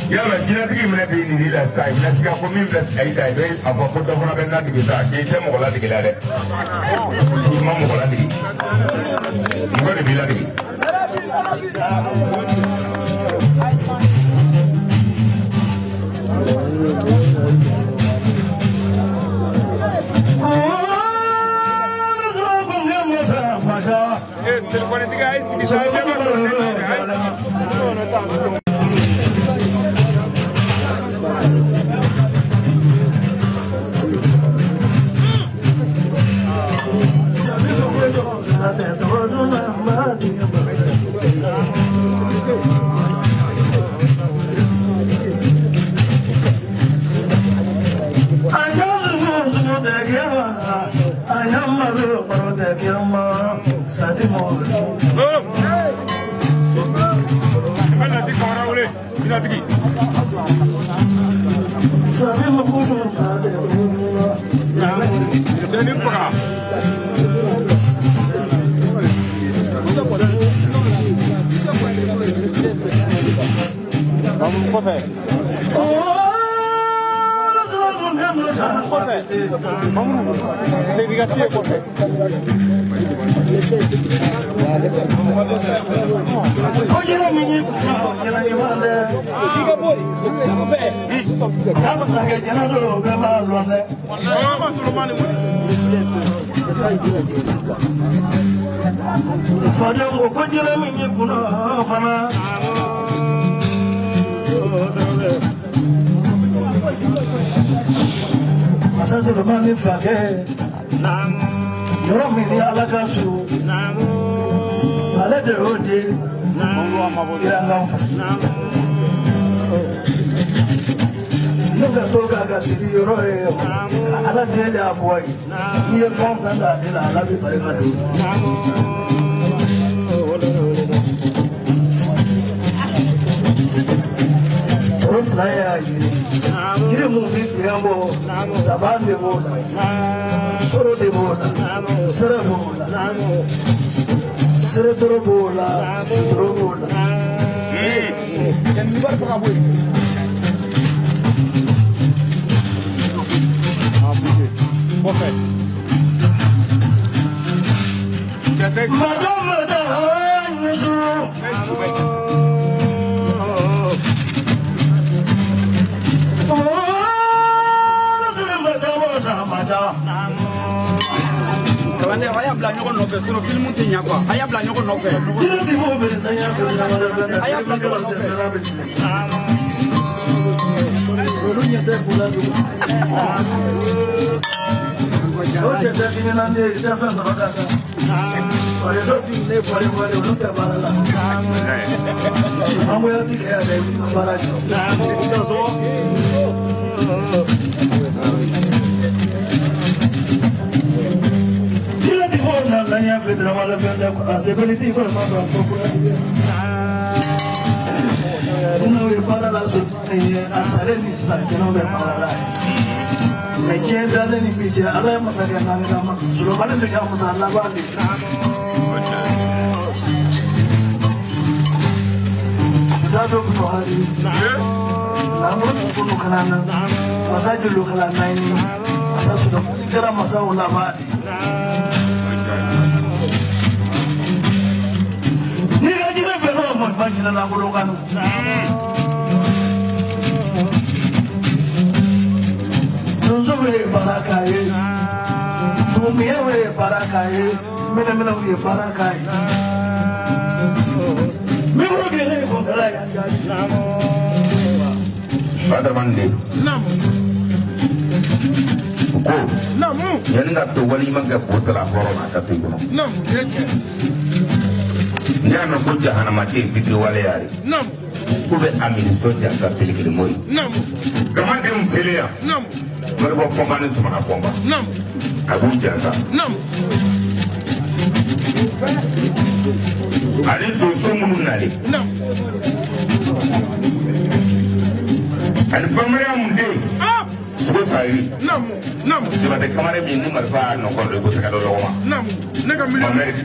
Yala jinɛtigi minɛ b'i nin la sisan i bɛna siga ko min filɛ ayi da i bɛ a fɔ ko dɔ fana bɛ n ladege sa k'i tɛ mɔgɔ ladege la dɛ i ma mɔgɔ ladege mɔgɔ de b'i ladege. Téléphone tigi a ye sigi sa ɲɛ b'a sɔrɔ. Masa Solomani fakɛ yɔrɔ min ni Ala ka so ale de y'o di Irankaw fɛ ne ka to k'a ka sigi yɔrɔ ye ka Ala deli a bɔ ye n'i ye fɛn o fɛn k'ale la Ala bɛ barika don. Toro fila y'a yiri yiri mun bɛ bonya bɔ saba de b'o la soro de b'o la sɛrɛ b'o la seretoro b'o la sutoro b'o la. Mada mada nusu. A y'a bila ɲɔgɔn nɔfɛ sinon film tɛ ɲɛ quoi. A y'a bila ɲɔgɔn nɔfɛ. A y'a bila ɲɔgɔn nɔfɛ. Olu ɲɛ tɛ ko la tugun. O cɛ tɛ timinandi ye i tɛ fɛn sɔrɔ ka kan. Wari dɔ dun ne bɔlen bɔlen olu tɛ baara la. Mangoya ti kɛ yɛrɛ i bɛ baara jɔ. Jinɛ ti bɔ na ɲɛfɛ dɔrɔn wala fɛn tɛ a sebeli t'i kɔni ma dɔn fo kura. Jinɛw ye baara la Solomani ye a salen ni sisan jinɛw bɛ baara la ye. Mɛ diɲɛ dalen ni bi cɛ Ala ye masakɛ naani d'a ma Solomani bɛ kɛ masa laban de ye. Sudado Buhari, Lamuru kunu kalana, masa julu kalana ni, masa Solomani kɛra masaw laban de ye. N'i ka jinɛ bɛɛ n'o mɔ i ma jinɛ lankolon kan. Donso ye baara k'a ye, tumumiɲɛw ye baara k'a ye, Mɛnɛmɛnɛw ye baara k'a ye. Mikoro kelen ye kɔnkala ye. Adamaden de ko yanni ka to waleɲuman kɛ k'o tala hɔrɔn na a ka to i kɔnɔ. N'i y'a mɛn ko jahanama tɛ yen fitiriwaleya ye k'u bɛ a minisɔ jansa pelikirimo ye. Gamadenw selen yan Moribo Fɔnba ni Sumana Fɔnba a b'u jansa. Ani donso minnu nalen ani bamanan mun den sogo sayiri Jabatɛ kamalen min ni marifa y'a nɔkɔ don i ko sɛgɛ dɔ lɔgɔma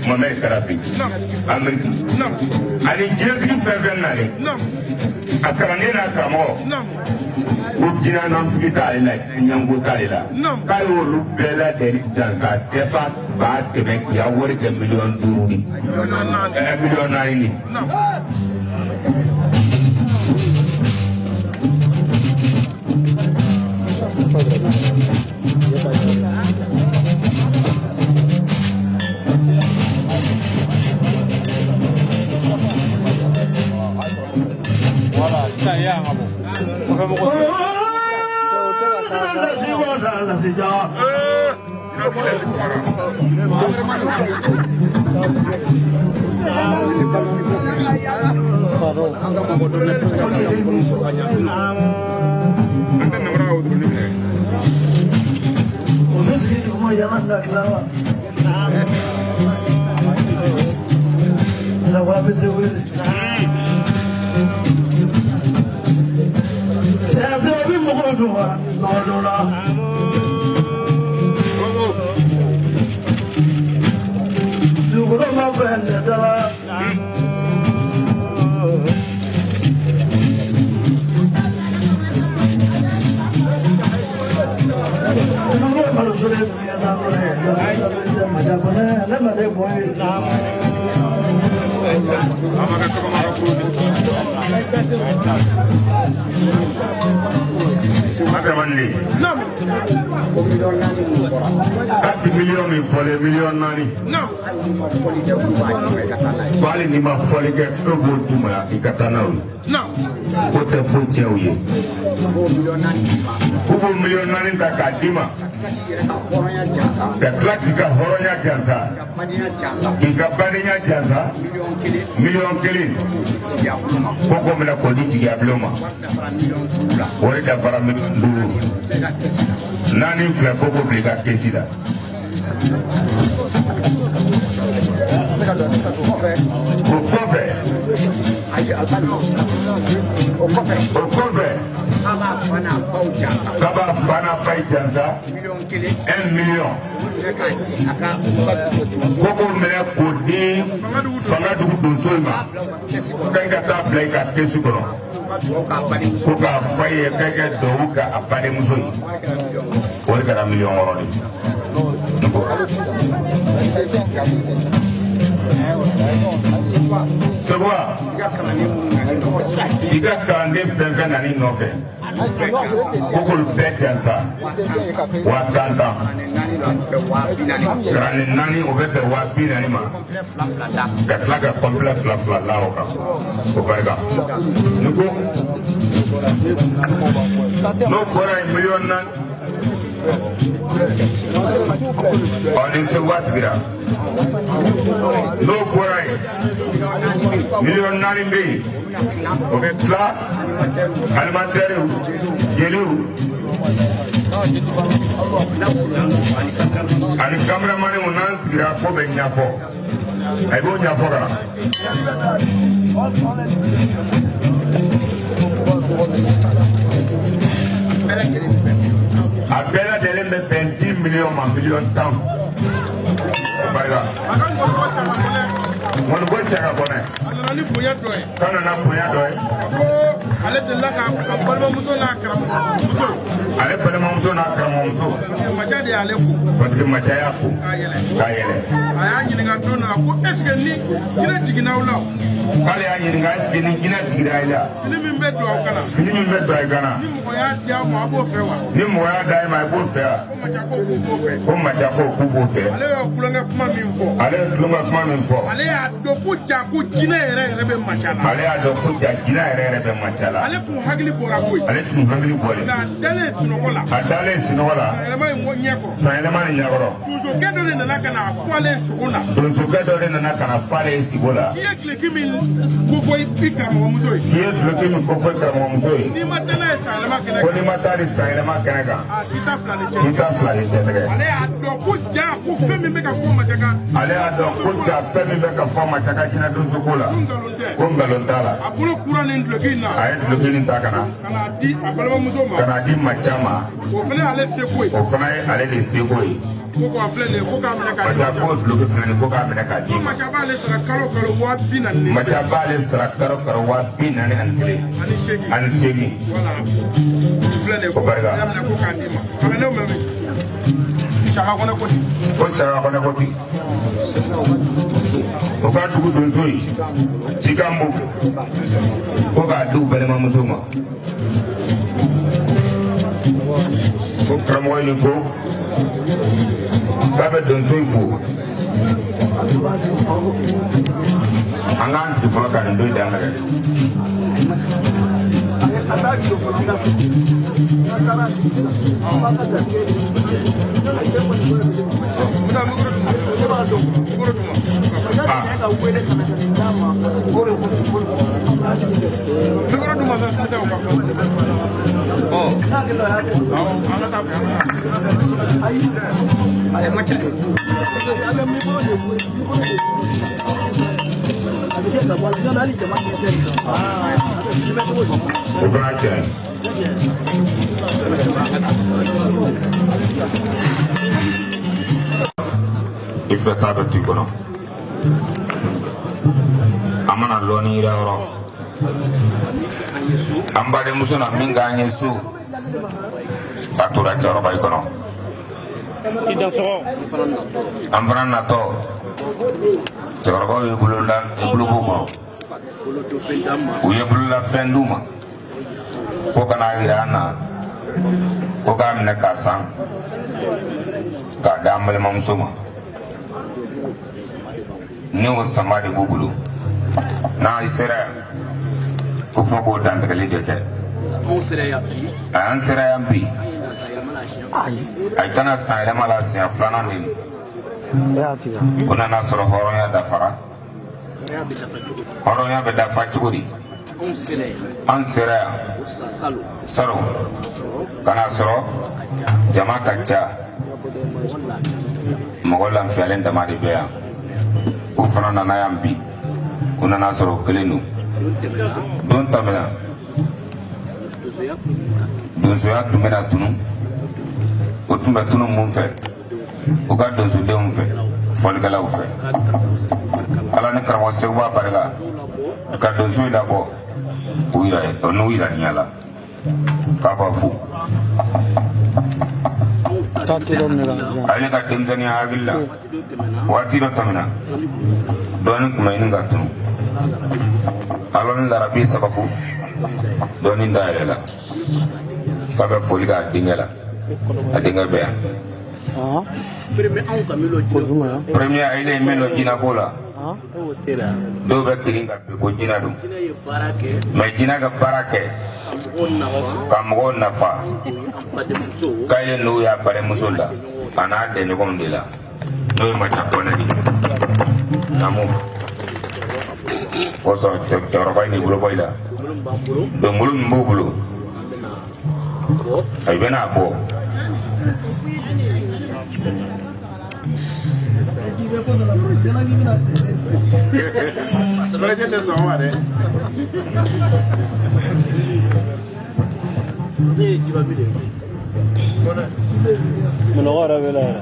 Mamɛri Kadafi Ameriki ani diɲɛtigi fɛn fɛn nalen a kalanden n'a karamɔgɔ ko jinɛ nafigi t'ale la ɲango t'ale la k'a y'olu bɛɛ lajɛlen jansa sɛfa 100 000 k'i ya wari kɛ 5 miliyɔn de 4 miliyɔn de. O bɛ sigi duguma yala ka tila wa. La wa bɛ se wele. Sɛgɛsɛ bɛ mɔgɔ dun wa mɔgɔ dɔ la. Dugukolo ma fɛn tɛ da la. Dugukolo malo sɔrɔ ye dunuya taabolo ye. Majakɔnɛ ne ma ne bɔ ye. Adamaden 4 miliyɔn min fɔlen 4 miliyɔn ko hali n'i ma fɔli kɛ e b'o d'u ma i ka taa n'a ye k'o tɛ foyi tiɲɛ u ye k'u b'o 4 miliyɔn ta k'a d'i ma ka tila k'i ka hɔrɔnya jansa k'i ka badenya jansa 1 miliyɔn ko k'o minɛ k'o di jigiya bulon ma o de dafara 5 miliyɔn naani filɛ ko k'o bila i ka kesi la. O kɔfɛ o kɔfɛ k'a b'a fa n'a ba jansa 1 million ko k'o minɛ k'o di fanga dugu donso in ma k'a ka taa bila i ka kɛsu kɔnɔ ko k'a fa ye k'a ka duwawu kɛ a badenmuso ye o de kɛra 6 miliyɔn de ye. Seguba i ka kalanden fɛn fɛn nan'i nɔfɛ ko k'olu bɛɛ jansa 10 000 tan kalanden naani o bɛ bɛn 40 000 ma ka tila ka complet fila fila la o kan o barika ni ko n'o bɔra yen 4 miliyɔn ɔ ni Seguba sigira n'o bɔra yen 4 miliyɔn bɛ yen o bɛ tila animatɛriw jeliw ani kameramaniw n'an sigira ko bɛ ɲɛfɔ a b'o ɲɛfɔ ka na. A bɛɛ lajɛlen bɛ bɛn 10 miliyɔn ma 10 miliyɔn barika. Ŋɔniko Saka Kɔnɛ. A nana ni bonya dɔ ye. K'a nana bonya dɔ ye. A ko ale delila ka a balimamuso n'a karamɔgɔmuso. Ale balimamuso n'a karamɔgɔmuso. Parce que Maca de y'ale ko. Parce que Maca y'a ko. K'a yɛlɛ. K'a yɛlɛ. A y'a ɲininka don dɔ la ko est ce que ni jinɛ jiginna aw la. K'ale y'a ɲininka est ce que ni jinɛ jiginna i la. Fini min bɛ don aw kan na. Fini min bɛ don i kan na. Ni mɔgɔ y'a di aw ma a b'o fɛ wa. Ni mɔgɔ y'a d'a ma i b'o fɛ wa. Ko Maca ko k'u b'o fɛ. Ko Maca ko k'u b'o fɛ. Ale y'o tulonkɛ kuma min fɔ. Ale ye tulonkɛ kuma min fɔ. Ale y'a dɔn ko ja ko jinɛ yɛrɛ yɛrɛ bɛ Maca la. Ale y'a dɔn ko ja jinɛ yɛrɛ yɛrɛ bɛ Maca la. Ale tun hakili bɔra koyi. Ale tun hakili bɔlen. Nka a dalen sunɔgɔ la. A dalen sunɔgɔ la. Sanyɛlɛma in ɲɛ kɔrɔ. Sanyɛlɛma nin ɲɛkɔrɔ. Donsokɛ dɔ de nana ka na fɔ ale sogo la. Donsokɛ dɔ de nana ka na fɔ ale sogo la. K'i ye duloki min kofɔ i karamɔgɔmuso ye. K'i ye duloki min kofɔ i karamɔgɔmuso ye. N'i ma taa n'a ye sanyɛlɛma kɛnɛ kan. Ko n'i ma taa ni sanyɛlɛma kɛnɛ kan. A k'i ta fila ni cɛ. K'i ta fila ni cɛ tɛgɛ. Ale y'a dɔn ko ja ko fɛn min bɛ ka fɔ Maca kan. Ale y'a dɔn ko ja fɛn min bɛ ka fɔ Maca ka jinɛ donsoko la. Ko nkalon tɛ. Ko nkalon t'a la. A bolo kura nin duloki in na. A ye duloki nin ta ka na. Ka n'a di a balimamuso ma. Ka n'a di Maca ma. O fana y'ale seko ye. O fana ye ale de seko ye. Ko ko a filɛ nin ye ko k'a minɛ k'a di. Maca ko duloki filɛ nin ye ko k'a minɛ k'a di. Ko Maca b'ale sara kalo kalo 41. Maca b'ale sara kalo kalo 41. Ani seegin. Ani seegin. Voilà. Filɛ nin ye ko O barika. k'a minɛ ko k'a d'i ma. Kalandenw bɛ min? Saka Kɔnɛ ko ten. Ko Saka Kɔnɛ ko ten. O ka dugu donso ye cikan b'u ko k'a di u balimamuso ma. Ko karamɔgɔ in ko k'a bɛ donso in fo. An k'an sigi fɔlɔ ka nin don in da lajɛ. Musa micro d'u ma. Micro d'u ma. Micro d'u ma sa Musa o ka fɔ. Ɔ. Awɔ, an ka taa fɛ. A ma ca. O fana tiɲɛ ye. I fɛ k'a bɛ to i kɔnɔ. An mana lɔnni yira yɔrɔ. An badenmuso na min k'an ye so. K'a tora cɛkɔrɔba i kɔnɔ. I dansɔgɔ. An fana natɔ. Cɛkɔrɔbaw ye bolola bolo b'u kɔnɔ. U ye bololafɛn d'u ma. Ko kana yira an na. Ko k'a minɛ k'a san. K'a d'an balimamuso ma. Ni o sama de b'u bolo. N'an sera yan. Ko fɔ k'o dantigɛli de kɛ. An sera yan bi. A kana san yɛlɛma la siɲɛ filanan de. O nana sɔrɔ hɔrɔnya dafara. Hɔrɔnya bɛ dafa cogo di? An sera yan salon ka n'a sɔrɔ jama ka ca. Mɔgɔ lafiyalen dama de bɛ yan. U fana nana yan bi. U nana sɔrɔ o kelen don. Don tɛmɛna. Donsoya tun bɛna tunu. O tun bɛ tunu mun fɛ? U ka donsodenw fɛ, fɔlikɛlaw fɛ. Ala ni karamɔgɔ Seguba barika ka donso in labɔ k'u yira n'u yira ɲɛ la k'a b'a fo. Ale ka denmisɛnninya hakili la waati dɔ tɛmɛna dɔɔnin tun bɛ ɲini ka tunu. Ala ni larabi sababu dɔɔnin dayɛlɛ la k'a bɛ foli k'a denkɛ la. A denkɛ bɛ yan. Premier ale ye min lɔn jinɛko la. Dɔw bɛ kirin ka bin ko jinɛ don. Mais jinɛ ka baara kɛ ka mɔgɔw nafa. K'ale n'u y'a badenmuso la a n'a dɛɲɔgɔnw de la. N'o ye Maca Kɔnɛ de ye. Naamu. Kosɔn cɛkɔrɔba in de bolo bɔ i la. Donbolo min b'u bolo. A bɛna bɔ. Bɛrɛkɛ tɛ sɔn ma dɛ. Minɔgɔ yɛrɛ bɛ la yɛrɛ.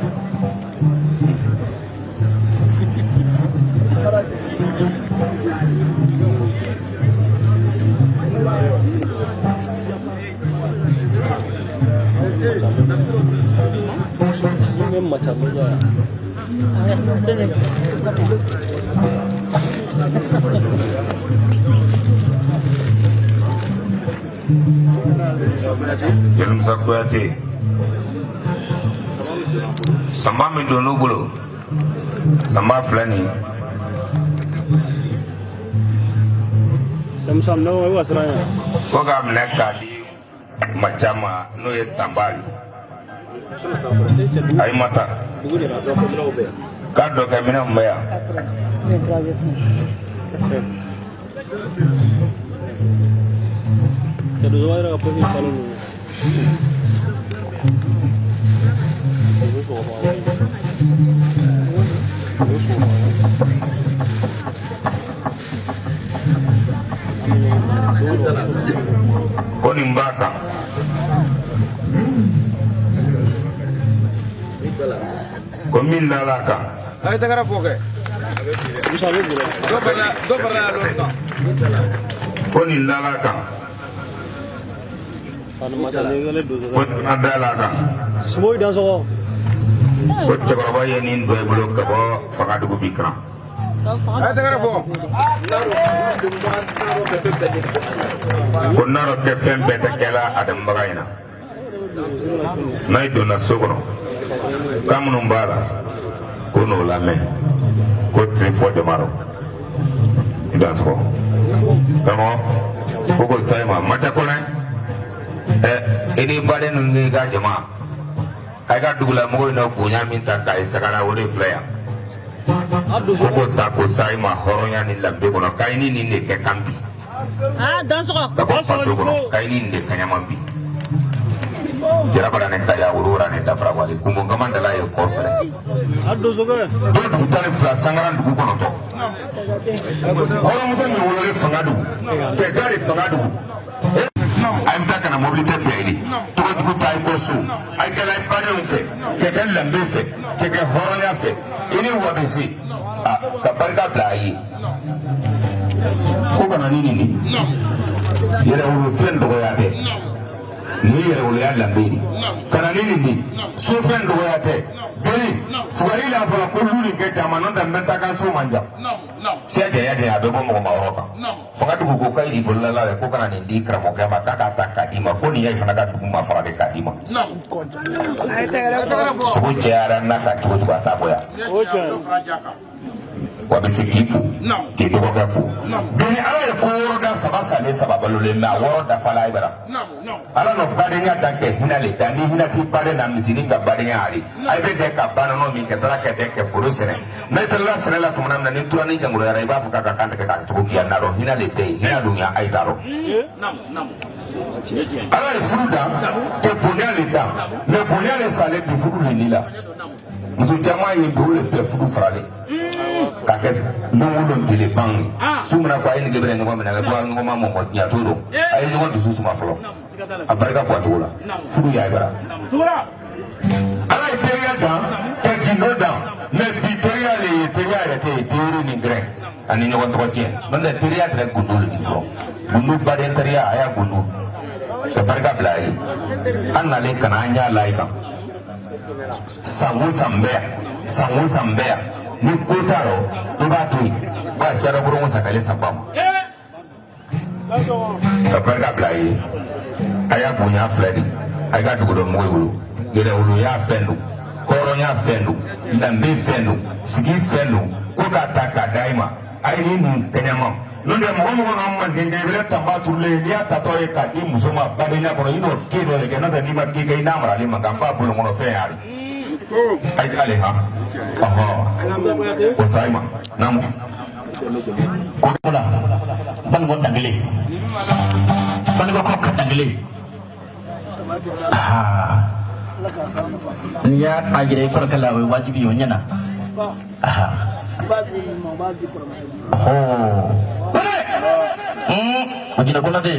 Jeli Musa Kuyate sanba min donn'u bolo sanba filɛ nin ye. Ko k'a minɛ k'a di Maca ma n'o ye Tanba ye Ayimata k'a dɔ kɛ minɛnw bɛ yan. Ko nin b'a kan ko min dala a kan. A ye tɛgɛrɛ fɔ kɛ. Dɔ farala a dɔn kan. Ko nin dala a kan ko nin dala a kan. Ko cɛkɔrɔba ye nin don i bolo ka bɔ Fagadugu bi kan. A ye tɛgɛrɛ fɔ. Ko n'a dɔ kɛ fɛn bɛɛ tɛ kɛla a dɛmɛbaga ɲɛna n'a ye donna so kɔnɔ kan minnu b'a la ko n'o lamɛn ko tɛ se fɔ jama rɔ i dan sɔgɔ karamɔgɔ ko ko sayi ma Maca Kɔnɛ ɛ i ni baden ninnu n'i ka jama a ka dugulamɔgɔw na bonya min ta k'a ye sagara o de filɛ yan ko ko ta ko sayi ma hɔrɔnya ni lanbe kɔnɔ k'a ni nin de kɛ kan bi ka bɔ faso kɔnɔ k'a ni nin de kaɲama bi jarabara ni kaya woro ni dafara wale kungo kama dala ye kɔ fɛnɛ dɔw dugu 12 sangaran dugu kɔnɔntɔn hɔrɔnmuso min wololen fanga dugu kɛ gari fanga dugu a ye taa ka na mobili tɛ bɛn ye tɔgɔjugu ta i kɔ so a ye kɛla i badenw fɛ kɛ kɛ lanbe fɛ kɛ kɛ hɔrɔnya fɛ i ni wa bɛ se ka barika bila a ye ko kana ni nin yɛrɛwolo fɛn dɔgɔya tɛ nin ye yɛrɛwoloya lanbe de kana ni nin di so fɛn dɔgɔya tɛ bere fugari la fɔlɔ ko lu nin kɛ jama n'o tɛ n bɛ taa kan so man jan siya janya janya a bɛ bɔ mɔgɔ ma yɔrɔ kan fanga dugu ko k'a y'i bolola la dɛ ko kana nin di karamɔgɔkɛ ma k'a k'a ta k'a d'i ma ko nin y'a fana ka dugu ma fara de k'a d'i ma sogo jɛyara n'a ka cogo cogo a t'a bɔ yan wa bɛ se k'i fo k'i dɔgɔkɛ fo doni ala ye ko wɔɔrɔ da saba salen saba balolen mɛ a wɔɔrɔ dafala i bara ala nɔ badenya dan kɛ hinɛ le dan ni hinɛ t'i baden na misinin ka badenya hari a bɛ dɛ ka banɔnɔ min kɛ taara kɛ dɛ kɛ foro sɛnɛ n'a tilala sɛnɛ la tuma min na ni tura ni jangoyara i b'a fɔ k'a ka kan tigɛ k'a cogo k'i n'a dɔn hinɛ le tɛ yen hinɛ dun ya a ye t'a dɔn ala ye furu dan kɛ bonya le dan mɛ bonya le salen bi furu le ni la muso caman ye bi o le bɛɛ furu faralen k'a kɛ don o don tele ban ye su mana ko a ye nin bɛna ɲɔgɔn minɛ a bɛ bɔ ɲɔgɔn ma mɔgɔ diɲɛ t'o dɔn a ye ɲɔgɔn dusu suma fɔlɔ a barika bɔ a cogo la furu y'a bara ala ye teriya dan ka gindo dan mɛ bi teriya le ye teriya yɛrɛ tɛ yen teri ni gɛrɛ ani ɲɔgɔn tɔgɔ tiɲɛ n'o tɛ teriya tɛ gundo le di fɔlɔ gundo baden teriya a y'a gundo ka barika bila a ye an nalen ka na an y'a la i kan san o san bɛ yan san o san bɛ yan ni ko t'a rɔ i b'a to yen ba siyara koronko sakale sanba ma ka barika bila a ye a y'a bonya filɛ de a ye ka dugudɔmɔgɔw wolo yɛrɛwoloya fɛn don hɔrɔnya fɛn don danbe fɛn don sigi fɛn don ko k'a ta k'a da i ma a ye nin kɛɲɛma n'o tɛ mɔgɔ mɔgɔ n'an manden kɛ i bɛ tanba turulen ye n'i y'a tatɔ ye k'a di muso ma badenya kɔnɔ i n'o ke dɔ de kɛ n'o tɛ n'i ma ke kɛ i n'a marali man kan b'a bolo kɔnɔ fɛn y'ale a ye ale han ɔhɔn o sa i ma naamu. Ko la Banikɔ dangele Banikɔ ko ka dangele n'i y'a a jira i kɔrɔkɛ la o ye wajibi ye o ɲɛna. O jinɛ kɔnɔ de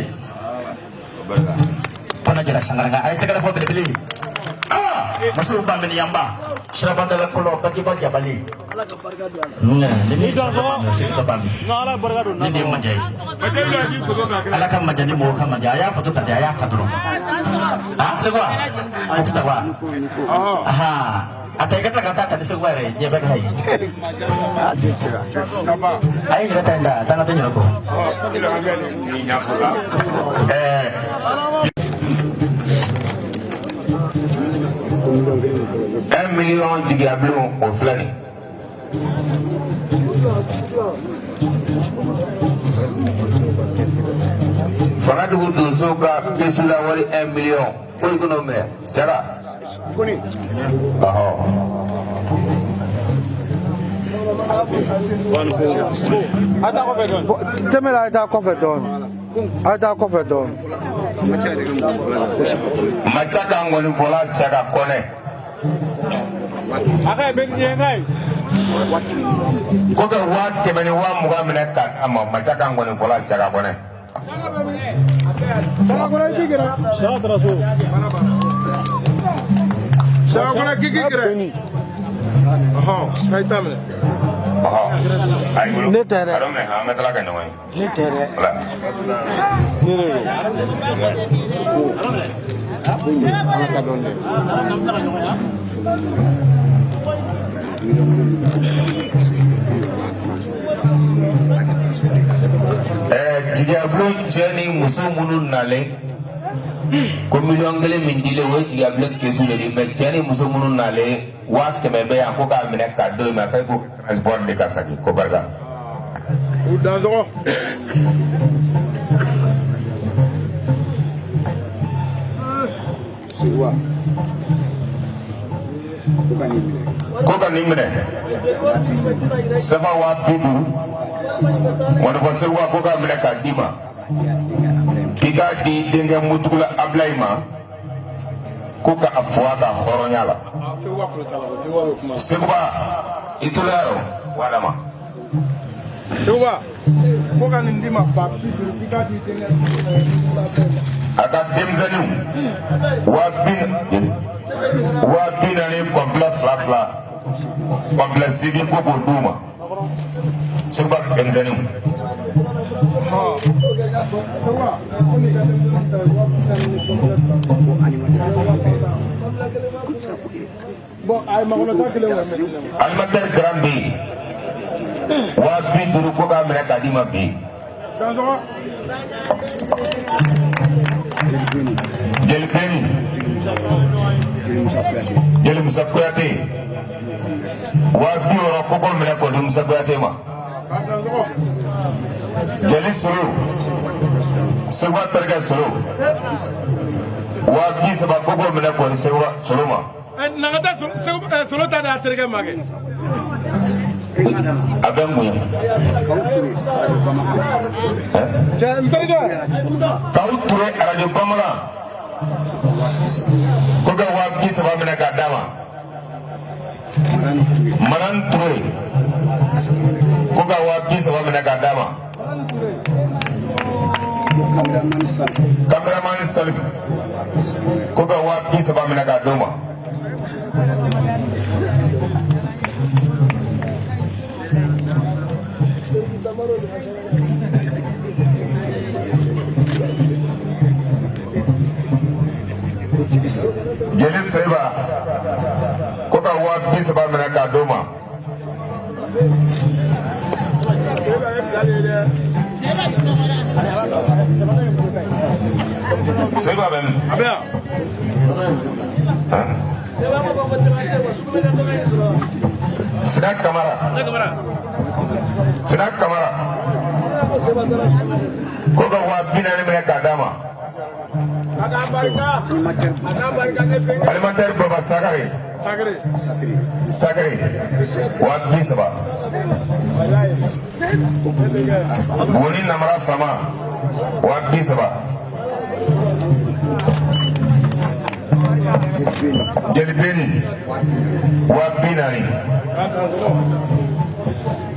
kɔnɔ jɛra sangaranka a ye tɛgɛrɛ fɔ belebele musow ba miniyanba sirabadala kɔlɔ bajiba jabali ni min tɔ ba min ni den ma diya ye ala ka maja ni mɔgɔ ka maja a y'a foto ta de a y'a ta dɔrɔn. Ah, Seguba a tɛ ta wa? A ta i ka tila ka taa ta ni Seguba yɛrɛ ye, diɲɛ bɛɛ ka ye. A ye yɛrɛ ta in da, taa n ka tɛ ɲinɛ kɔ. 1 million jigiya bulon, o filɛ nin. Faradugu donso ka kesu la wari 1 million ko i kɔnɔ minɛ sara. Ɔhɔ. Tɛmɛ la, a ye taa kɔfɛ dɔɔnin, a ye taa kɔfɛ dɔɔnin. Maca ka ŋɔni fɔla Saka Kɔnɛ. Ko ka 120 000 minɛ ka d'a ma, Maca ka ŋɔni fɔla Saka Kɔnɛ. Ɔhɔ. Ayi bolo. Ne tɛ dɛ. A dɔn minɛ, an bɛ tila ka ɲɔgɔn ye. Ne tɛ dɛ. Voilà. Ne de don. Ala ka dɔn dɛ. Jigiyabulon cɛ ni muso minnu nalen ko 1 million min dilen, o ye jigiyabulon kesu de di, mɛ cɛ ni muso minnu nalen, 100 000 bɛ yan ko k'a minɛ k'a d'o ma, k'e ko transport de ka segin ko barika. U dansɔgɔ. Seguba. Ko ka nin minɛ. Ko ka nin minɛ safa 50 000, ŋɔnifɔ Seguba ko k'a minɛ k'a d'i ma, k'i k'a di denkɛ mutugula Abilayi ma, ko k'a fo a ka hɔrɔnya la. Seguba kulo t'a la, Seguba bɛ kuma. Seguba, i tulo y'a rɔ wala ma. Seguba, ko ka nin d'i ma 50 000, k'i k'a di denkɛ. A ka denmisɛnninw 40 000 complet fila fila, complet seegin, ko k'o d'u ma, Seguba denmisɛnninw. Seguba, ko n'i ka denmisɛnnin ta ye 40 000 complet fila. Bon, a ye makɔnɔ ta kelen wɛrɛ. Animateur grand bɛ yen, 50 000, ko k'a minɛ k'a d'i ma bi. Dansɔgɔ. Jeli Beni. Jeli Musa Kuyate. Jeli Musa Kuyate, 60 000, ko k'o minɛ k'o di Musa Kuyate ma. Dansɔgɔ. Jeli Solo, Seguba terikɛ Solo, 30 000, ko k'o minɛ k'o di Seguba Solo ma. Na ka taa Solo ta di a terikɛ ma kɛ. A bɛ n bonya. Kawu Ture, Radio Bamako. Cɛ, n terikɛ. Kawu Ture, Radio Bamanan, ko ka 30 000 minɛ k'a d'a ma. Marani Ture. Maran Ture, ko ka 30 000 minɛ k'a d'a ma. Ko cameraman Salifu. Cameraman Salifu, ko ka 30 000 minɛ k'a d'o ma. Ko Jeli Seba. Jeli Seba, ko ka 30 000 minɛ k'a d'o ma. Seba ye fila de ye dɛ. Seba bɛ min? A bɛ yan. Sina Kamara, Sina Kamara, ko ka 40 000 minɛ k'a d'a ma. A k'a barika. Animateur A k'a barika ne bɛnkɛ. Animateur Baba Sagare. Sagere. Sakiri. Sagare, 30 000. Walayi. Ne bɛnkɛ. Buguni Namara Sama, 30 000. Jeli Beni. Jeli Beni, 40 000.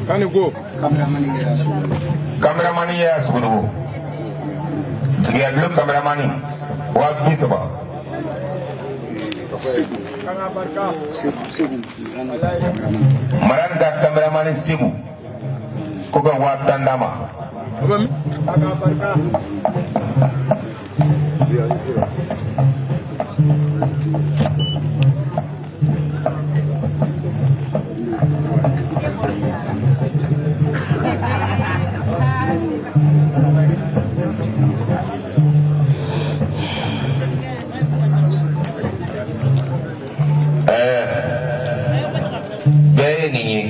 Kani ko. Cameraman yɛrɛ sugu. Cameraman y'a Sogodogo Tigiyabilo, cameraman, 30 000. Segu. Kan ka barika. Segu, Segu. Marani cameraman. Marani ka cameraman Segu, ko ka 10 000 d'a ma. A bɛ min? A k'a barika. Bɛɛ ye nin ye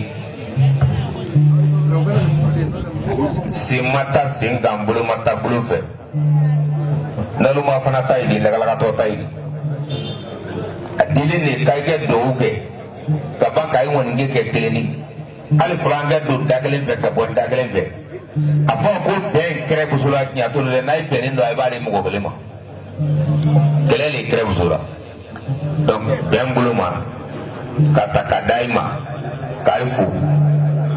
sen ma ta sen kan, bolo ma ta bolo fɛ. Naloma fana ta ye nin, lakalakatɔ ta ye nin. A dilen de k'a kɛ duwawu kɛ ka ban k'a ye ŋɔnike kɛ kelen ni hali furankɛ don da kelen fɛ ka bɔ da kelen fɛ. A fɔ ko bɛn kɛrɛ muso la, tiɲɛ t'o la dɛ. N'a ye bɛnnen don, a b'a di mɔgɔ kelen ma. Kɛlɛ le kɛrɛ muso la. Donc bɛn bolo ma ka ta ka da i ma k'a fo.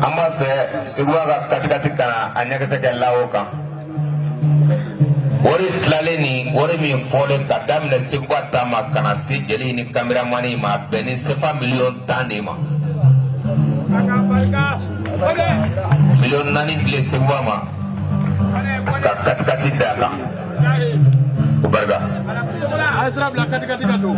An b'a fɛ Seguba ka katikati ka na a ɲɛkisɛ kɛ lawo kan. Wari tilalen ni wari min fɔlen ka daminɛ Seguba ta ma ka na se jeli ni kameramani ma, a bɛn ni sefa 10 miliyɔn de ma. 4 miliyɔn dilen Seguba ma ka katikati d'a kan, o barika. A ye sira bila katikati ka don.